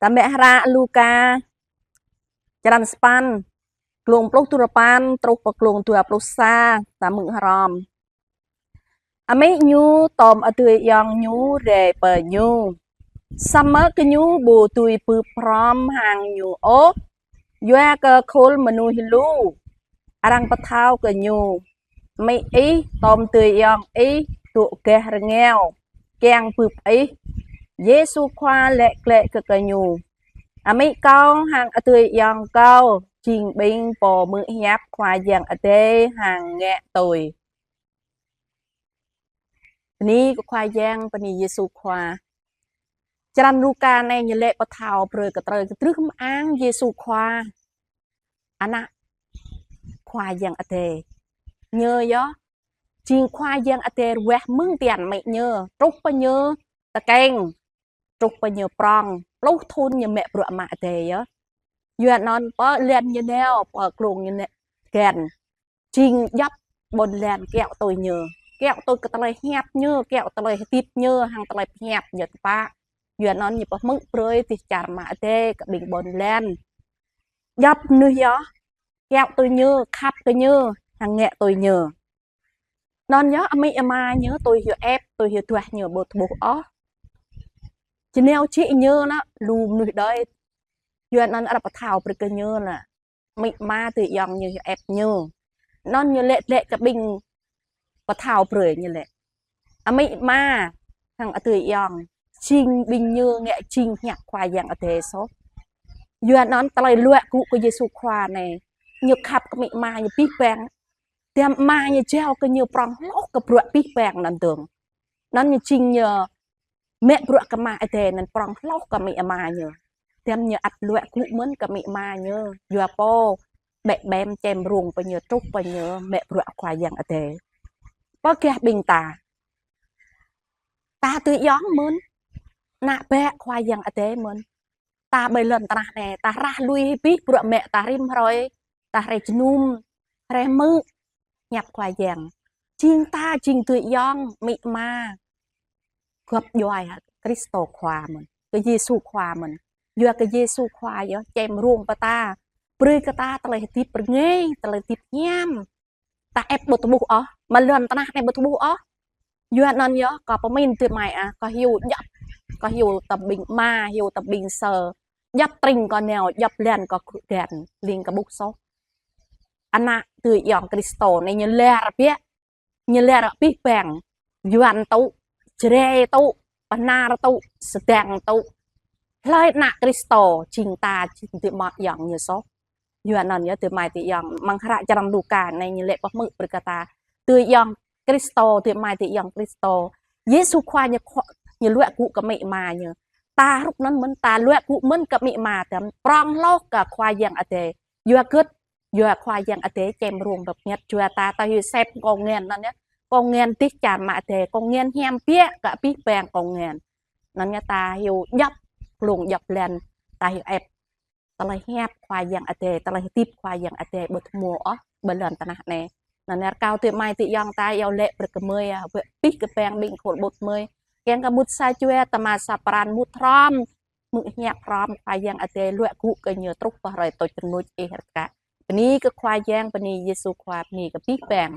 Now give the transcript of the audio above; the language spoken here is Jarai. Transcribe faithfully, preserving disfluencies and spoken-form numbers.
Ta mă hră Luka, črăn sapăn, glông pluh duapăn truh pơ glông dua pluh sa, ta hmư̆ hrŏm. Amĭ ñu tôm adơi ayŏng ñu rai pơ ñu. Samơ̆ gơñu ƀu dưi bưp hrŏm hăng ñu ôh, yua kơ khul mơnuih lu. Arăng pơthâo kơ ñu: Amĭ ih tôm adơi ayŏng ih dŏ gah rơngiao, kiăng bưp ih. Yêsu Khua laĭ glaĭ kơ gơñu: Amĭ kâo hăng adơi ayŏng kâo jing ƀing pô hmư̆ hiăp Khua Yang Adai hăng ngă tui. Bơni kơ Khua Yang, bơni Yêsu Khua. Črăn Luka anai ñu laĭ pơthâo brơi kơ tơlơi kơdrưh mơang Yêsu Khua, Ană Khua Yang Adai. Ñu yơh jing Khua Yang Adai ruah mơ̆ng tian amĭ ñu, truh pơ ñu tơkeng, truh pơ ñu prŏng, pluh thŭn ñu mă bruă Ama Adai yơh. Yua anŭn pơ lŏn ñu nao, pơ glông ñu nao, găn jing djŏp ƀôn lan kiaŏ tui ñu, kiaŏ tui kơ tơlơi hiăp ñu, kiaŏ tơlơi hơdip ñu, hăng tơlơi pơhiăp ñu tơpă. Yua anŭn ñu pơhmư̆ brơi dêh čar Ama Adai kơ ƀing ƀôn lan. Djŏp mơnuih yơh kiaŏ tui ñu, khăp kơ ñu, hăng ngă tui ñu. Anŭn yơh amĭ ama ñu tui hyu ĕp, tui hyu duah ñu ƀu tơƀuh ôh. Jơneo čih ñu anŭn lu mơnuih đơi. Yua anŭn arăng pơthâo brơi kơ ñu anŭn. Amĭ ama adơi ayŏng ñu hyu ĕp ñu. Anŭn ñu laĭ glaĭ kơ ƀing pơthâo brơi ñu laĭ: Amĭ ama hăng adơi ayŏng jing ƀing ñu ngă jing hiăp Khua Yang Adai soh. Yua anŭn tơlơi luă gŭ kơ Yêsu Khua anai, ñu khăp kơ amĭ ama ñu abih bang. Tơdang ama ñu jao kơ ñu prŏng hloh kơ bruă abih bang anŭn dơ̆ng. Anŭn ñu jing ñu mă bruă kơ Ama Adai anŭn prŏng hloh kơ amĭ ama ñu. Tơdang ñu ăt luă gŭ mơ̆n kơ amĭ ama ñu, yua pô ƀĕ ƀem čem rông pơ ñu, truh pơ ñu mă bruă Khua Yang Adai. Pơ gah ƀing ta, ta adơi ayŏng mơ̆n, ană bă Khua Yang Adai mơ̆n. Ta ƀơi lŏn tơnah anai, ta rah lui abih bruă mă ta rĭm hrơi, ta rai jơnum, rai hmư̆ hiăp Khua Yang. Jing ta, jing adơi ayŏng, amĭ ama gŏp djuai hă Kristô Khua mơ̆n, kơ Yêsu Khua mơ̆n. Yua kơ Yêsu Khua yơh čem rông pơ ta, brơi kơ ta tơlơi hơdip rơngai, tơlơi hơdip hiam. Ta ĕp ƀu tơƀuh ôh, mă lŏn tơnah anai ƀu tơƀuh ôh. Yua anŭn yơh, kâo pơmĭn adơi amai ah, kâo hyu djŏp, kâo hyu tơm ƀing ama, hyu tơm ƀing sơ. Djŏp tring kâo nao, djŏp lan kâo gŭ găn, ling kơ ƀuh soh. Ană adơi ayŏng Kristô anai ñu lar biă, ñu lar abih bang. Yuan tŭ, Jrai tŭ, Bahnar tŭ, Sơdang tŭ. Hlơi ană Kristô, jing ta, jing adơi amai ayŏng ñu soh. Yua anŭn yơh adơi amai adơi ayŏng, mơ̆ng hră črăn Luka anai ñu laĭ pơhmư̆ brơi kơ ta. Adơi ayŏng Kristô, adơi amai adơi ayŏng Kristô. Yêsu Khua ñu khua, ñu luă gŭ kơ amĭ ama ñu. Ta hrup anŭn mơ̆n, ta luă gŭ mơ̆n kơ amĭ ama, tơdang prŏng hloh kơ Khua Yang Adai. Yua hơget? Yua Khua Yang Adai čem rông pơhiăp jua ta, ta hyu sĕp kông ngăn anŭn yơh. Kông ngăn dêh čar Ama Adai, kông ngăn hiam biă kơ abih bang kông ngăn. Anŭn yơh ta hyu djŏp, glông djŏp lan, ta hyu ĕp tơlơi hiăp Khua Yang Adai, tơlơi hơdip Khua Yang Adai ƀu tơhmô ôh ƀơi lŏn tơnah anai. Anŭn yơh rơkâo adơi amai adơi ayŏng ta iâu laĭ brơi kơ gơmơi ah, wơ̆t abih kơ ƀing ƀing khul ƀut gơmơi. Kiăng kơ mŭt sa jua, tơma sa pran mŭt hrŏm, hmư̆ hiăp hrŏm Khua Yang Adai luă gŭ kơ ñu truh pơ hrơi tuč rơnuč ih rơkă. Bơni kơ Khua Yang, bơni Yêsu Khua, bơni kơ abih bang.